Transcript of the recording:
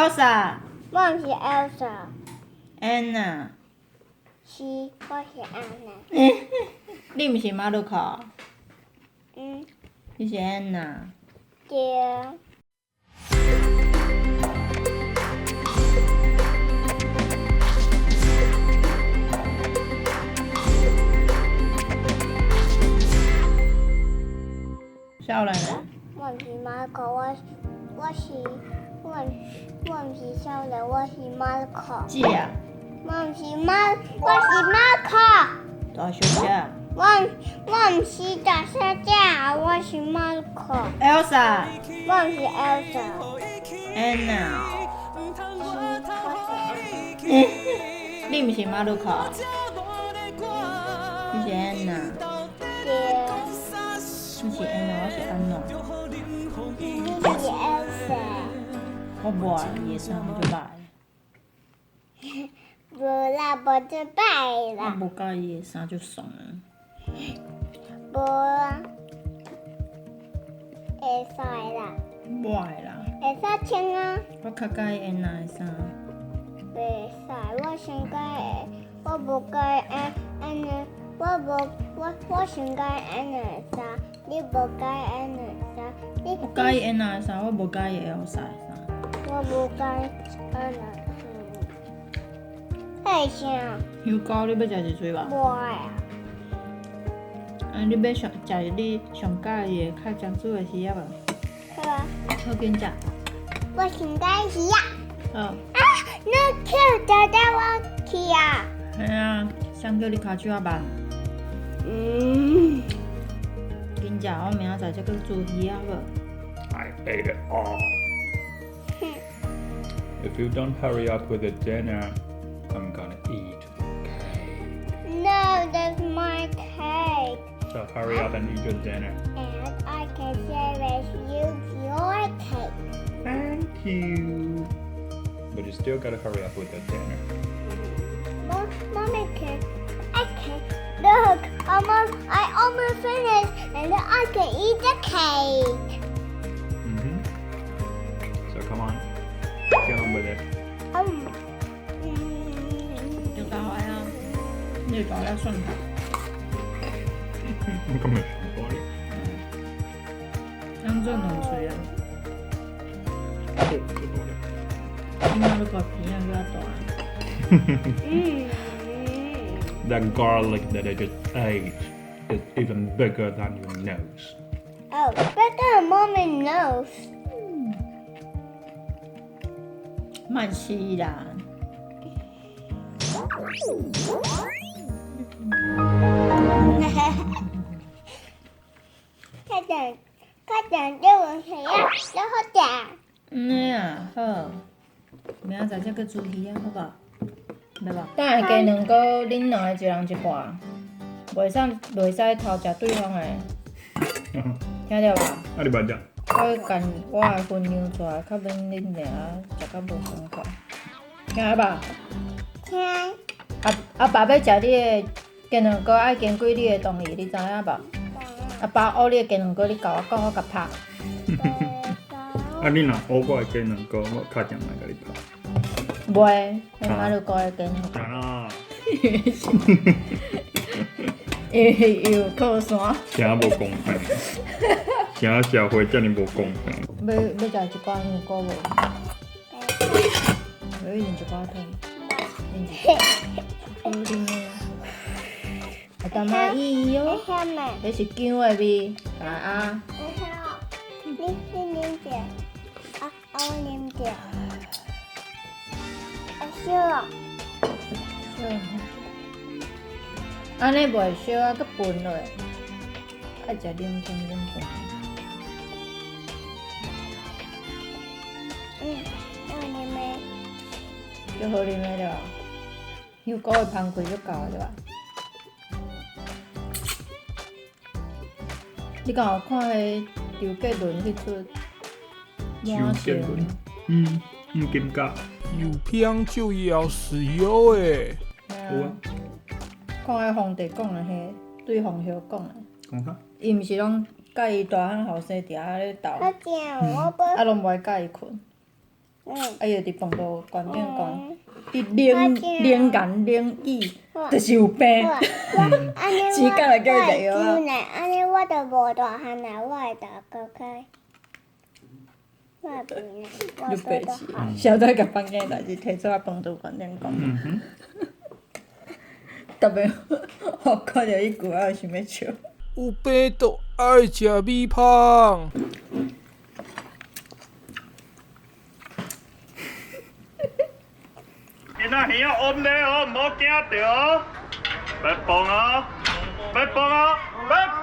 Elsa。我毋是 Elsa。 Anna。是，我是 Anna。你毋是馬魯克？嗯。你是 Anna。對。少年呢？我毋是馬可，我是我毋是少年，我是馬可。姐啊！我毋是馬，我是馬可。大小姐。我毋是大小姐，我是馬可。 Elsa。我毋是 Elsa。 Anna。是，你毋是馬魯克？你是 Anna。對。你是 Anna，我是安怎？你是 Elsa。我無愛伊的衫就歹。無啦，無就歹啦。我無佮意伊的衫就爽啊。無啊，會使啦。無愛啦。會使穿啊。我較佮意 Anna 的衫。袂使，我上佮意，我無佮意安安尼，我無我上佮意安娜的衫，你無佮意安娜的衫，你。我佮意安娜的衫，我無佮意 Elsa 的衫。我無佮意安娜的衫。彼是啥？香膏你欲食一喙無？無愛啊。啊，你欲上食你上佮意的較珍珠的魚仔無？好啊。好緊食。我上佮意魚仔。好。啊！你捡豆豆我去啊！嘿啊，誰叫你跤手仔慢？嗯。緊食，我明仔載才閣煮魚仔無？ I ate it all. If you don't hurry up with the dinner, I'm gonna eat the cake. No, that's my cake. So hurry up and eat your dinner. And I can share with you your cake. Thank you. But you still gotta hurry up with the dinner. Mommy can, I can. Look, I almost finished, and then I can eat the cake. So come on, get on with it. 就大壞啊！你大了蒜頭。咁咪全部咧。當做兩喙啊！好，就多了。你那個皮仔較大。 That garlic that I just ate is even bigger than your nose. Oh, bigger than mommy nose. 慢吃啦。快點，快點，給我吃呀，然後點。嗯啊，好。明仔載才閣煮魚仔，好無？袂無？等下雞卵糕，恁兩个一人一半，袂使偷食對方的，聽著無？啊，你捌食？我共我的分量出來，較免恁爾食甲無爽快，聽無？聽。阿爸欲食你的雞卵糕，愛經過你的同意，你知影無？阿爸烏你的雞卵糕，你共我講，我共拍。啊，你若烏我的雞卵糕，我敲電話共你拍。袂，彼馬路高的雞卵糕。啊！因為伊有靠山。誠無公平，誠社會遮爾無公平。欲食一寡香菇無？欲啉一寡湯，啉一寡。好啉的。阿淡仔伊喲，彼是薑的味，來啊。你啉者，啊，我啉者。啊，燒啊！燒。按呢袂燒啊，閣分落。愛食啉湯啉飯。嗯，好啉的。足好啉的對吧？香菇的芳味足夠對吧？你敢有看彼周杰倫彼齣？周杰倫，嗯，毋感覺。有香就要豉油的。有啊。看彼皇帝講的彼，對皇后講的。講啥？伊毋是攏佮伊大漢後生佇遐咧鬥，啊攏無愛佮伊睏。啊，伊就佇飯桌懸頂講，伊冷冷言冷語，就是有病。時間就叫伊食藥啊。按呢我就無大漢啦，我會大閣開。我會變你白痴，小在共房間代誌提出來飯桌懸頂講。特別我看著彼句我就想欲笑。有病就愛食米香。囡仔耳仔嗡咧哦，毋好驚著哦，欲放哦，欲放哦，欲。